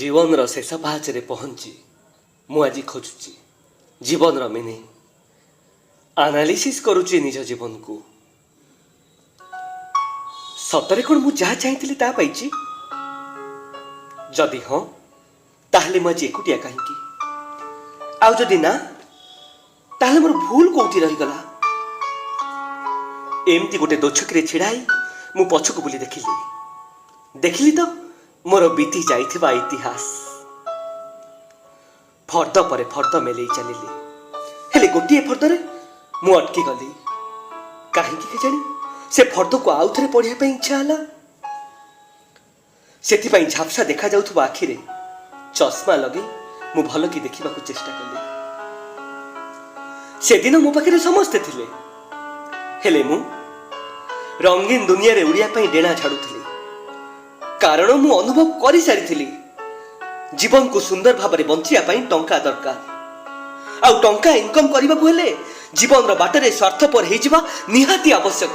ଜୀବନର ଶେଷ ପାହାଚରେ ପହଞ୍ଚି ମୁଁ ଆଜି ଖୋଜୁଛି ଜୀବନର ମିନିଂ। ଆନାଲିସିସ୍ କରୁଛି ନିଜ ଜୀବନକୁ। ସତରେ କ'ଣ ମୁଁ ଯାହା ଚାହିଁଥିଲି ତାହା ପାଇଛି? ଯଦି ହଁ, ତାହେଲେ ମୁଁ ଆଜି ଏକୁଟିଆ କାହିଁକି? ଆଉ ଯଦି ନା, ତାହେଲେ ମୋର ଭୁଲ କୋଉଠି ରହିଗଲା? ଏମିତି ଗୋଟେ ଦୋଛକିରେ ଛିଡ଼ା ହେଇ ମୁଁ ପଛକୁ ବୁଲି ଦେଖିଲି। ଦେଖିଲି ତ ମୋର ବିତି ଯାଇଥିବା ଇତିହାସ। ଫର୍ଦ୍ଦ ପରେ ଫର୍ଦ୍ଦ ମେଲେଇ ଚାଲିଲି, ହେଲେ ଗୋଟିଏ ଫର୍ଦ୍ଦରେ ମୁଁ ଅଟକି ଗଲି। କାହିଁକି କେଜାଣି ସେ ଫର୍ଦ୍ଦକୁ ଆଉଥରେ ପଢ଼ିବା ପାଇଁ ଇଚ୍ଛା ହେଲା। ସେଥିପାଇଁ ଝାପ୍ସା ଦେଖାଯାଉଥିବା ଆଖିରେ ଚଷମା ଲଗେଇ ମୁଁ ଭଲକି ଦେଖିବାକୁ ଚେଷ୍ଟା କଲି। ସେଦିନ ମୋ ପାଖରେ ସମସ୍ତେ ଥିଲେ, ହେଲେ ମୁଁ ରଙ୍ଗୀନ ଦୁନିଆରେ ଉଡ଼ିବା ପାଇଁ ଡେଣା ଝାଡୁଥିଲି। କାରଣ ମୁଁ ଅନୁଭବ କରିସାରିଥିଲି, ଜୀବନକୁ ସୁନ୍ଦର ଭାବରେ ବଞ୍ଚିବା ପାଇଁ ଟଙ୍କା ଦରକାର। ଆଉ ଟଙ୍କା ଇନକମ୍ କରିବାକୁ ହେଲେ ଜୀବନର ବାଟରେ ସ୍ୱାର୍ଥପର ହେଇଯିବା ନିହାତି ଆବଶ୍ୟକ।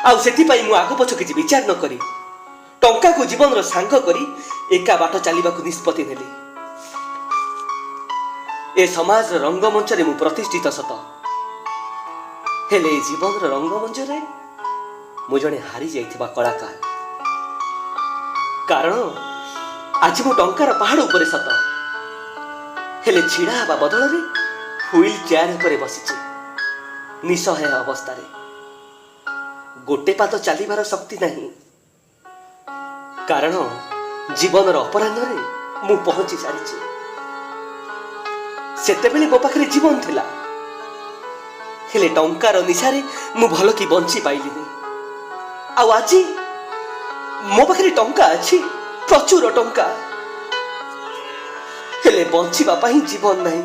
ଆଉ ସେଥିପାଇଁ ମୁଁ ଆଗ ପଛ କିଛି ବିଚାର ନ କରି ଟଙ୍କାକୁ ଜୀବନର ସାଙ୍ଗ କରି ଏକା ବାଟ ଚାଲିବାକୁ ନିଷ୍ପତ୍ତି ନେଲି। ଏ ସମାଜର ରଙ୍ଗମଞ୍ଚରେ ମୁଁ ପ୍ରତିଷ୍ଠିତ ସତ, ହେଲେ ଏ ଜୀବନର ରଙ୍ଗମଞ୍ଚରେ ମୁଁ ଜଣେ ହାରି ଯାଇଥିବା କଳାକାର। କାରଣ ଆଜି ମୁଁ ଟଙ୍କାର ପାହାଡ଼ ଉପରେ ସତ, ହେଲେ ଛିଡ଼ା ହେବା ବଦଳରେ ହ୍ୱିଲ୍ ଚେୟାର ଉପରେ ବସିଛି ନିଃସହାୟ ଅବସ୍ଥାରେ। ଗୋଟେ ପାଦ ଚାଲିବାର ଶକ୍ତି ନାହିଁ, କାରଣ ଜୀବନର ଅପରାହ୍ନରେ ମୁଁ ପହଞ୍ଚି ସାରିଛି। ସେତେବେଳେ ମୋ ପାଖରେ ଜୀବନ ଥିଲା, ହେଲେ ଟଙ୍କାର ନିଶାରେ ମୁଁ ଭଲ କି ବଞ୍ଚି ପାଇଲିନି। ଆଉ ଆଜି ମୋ ପାଖରେ ଟଙ୍କା ଅଛି, ପ୍ରଚୁର ଟଙ୍କା, ହେଲେ ବଞ୍ଚିବା ପାଇଁ ଜୀବନ ନାହିଁ।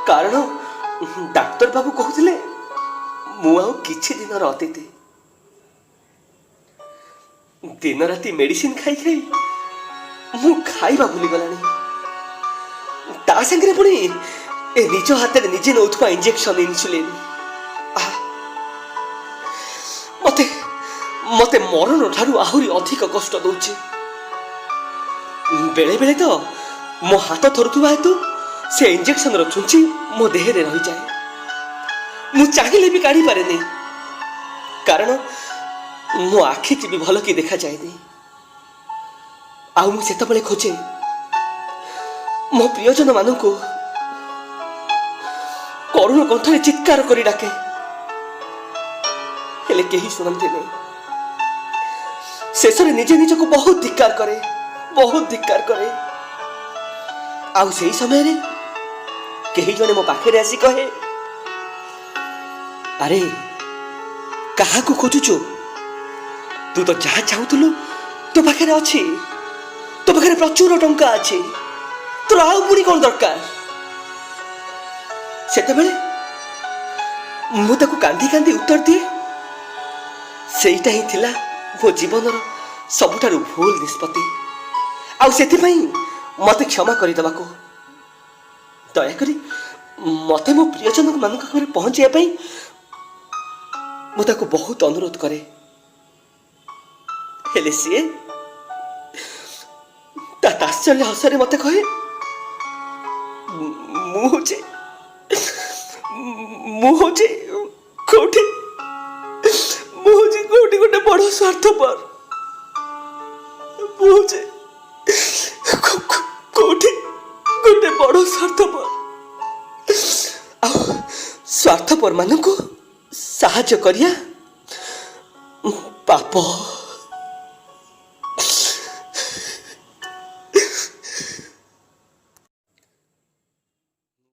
କାରଣ ଡାକ୍ତର ବାବୁ କହୁଥିଲେ ମୁଁ ଆଉ କିଛି ଦିନର ଅତିଥି। ଦିନ ରାତି ମେଡିସିନ ଖାଇ ଖାଇ ମୁଁ ଖାଇବା ଭୁଲିଗଲାଣି। ତା ସାଙ୍ଗରେ ପୁଣି ଏ ନିଜ ହାତରେ ନିଜେ ନେଉଥିବା ଇଞ୍ଜେକ୍ସନ ଇନ୍ସୁଲିନ ମତେ ମତେ ମରଣ ଠାରୁ ଆହୁରି ଅଧିକ କଷ୍ଟ ଦଉଛି। ବେଳେ ବେଳେ ତ ମୋ ହାତ ଥରୁଥିବା ହେତୁ ସେ ଇଞ୍ଜେକ୍ସନର ଛୁଞ୍ଚି ମୋ ଦେହରେ ରହିଯାଏ। ମୁଁ ଚାହିଁଲେ ବି କାଢିପାରେନି, କାରଣ ମୋ ଆଖିକି ବି ଭଲ କି ଦେଖାଯାଏନି। ଆଉ ମୁଁ ସେତେବେଳେ ଖୋଜେ ମୋ ପ୍ରିୟଜନ ମାନଙ୍କୁ, କରୁଣ କଣ୍ଠରେ ଚିତ୍କାର କରି ଡାକେ, ହେଲେ କେହି ଶୁଣନ୍ତିନି। ଶେଷରେ ନିଜେ ନିଜକୁ ବହୁତ ଧିକ୍କାର କରେ, ବହୁତ ଧିକ୍କାର କରେ। ଆଉ ସେଇ ସମୟରେ କେହି ଜଣେ ମୋ ପାଖରେ ଆସି କହେ, "ଆରେ, କାହାକୁ ଖୋଜୁଛୁ? ତୁ ତ ଯାହା ଚାହୁଁଥିଲୁ ତୋ ପାଖରେ ଅଛି। ତୋ ପାଖରେ ପ୍ରଚୁର ଟଙ୍କା ଅଛି, ତୋର ଆଉ ପୁଣି କଣ ଦରକାର?" ସେତେବେଳେ ମୁଁ ତାକୁ କାନ୍ଦି କାନ୍ଦି ଉତ୍ତର ଦିଏ, ସେଇଟା ହିଁ ଥିଲା ମୋ ଜୀବନର ସବୁଠାରୁ ଭୁଲ ନିଷ୍ପତ୍ତି, ଆଉ ସେଥିପାଇଁ ମତେ କ୍ଷମା କରିଦେବାକୁ ଦୟାକରି ମତେ ମୋ ପ୍ରିୟଜନ ମାନଙ୍କ ଘରେ ପହଞ୍ଚିବା ପାଇଁ ମୁଁ ତାକୁ ବହୁତ ଅନୁରୋଧ କରେ। ହେଲେ ସିଏ ତା ତାତ୍ସଲ୍ୟ ହସରେ ମତେ କହେ, ମୁଁ ହଉଛି କୋଉଠି ମୁଁ ହଉଛି କୋଉଠି ଗୋଟେ ବଡ ସ୍ୱାର୍ଥପର। ମୁଁ ହଉଛି କୋଉଠି ଗୋଟେ ବଡ ସ୍ୱାର୍ଥପର, ଆଉ ସ୍ୱାର୍ଥପର ମାନଙ୍କୁ ସାହାଯ୍ୟ କରିବା ପାପ।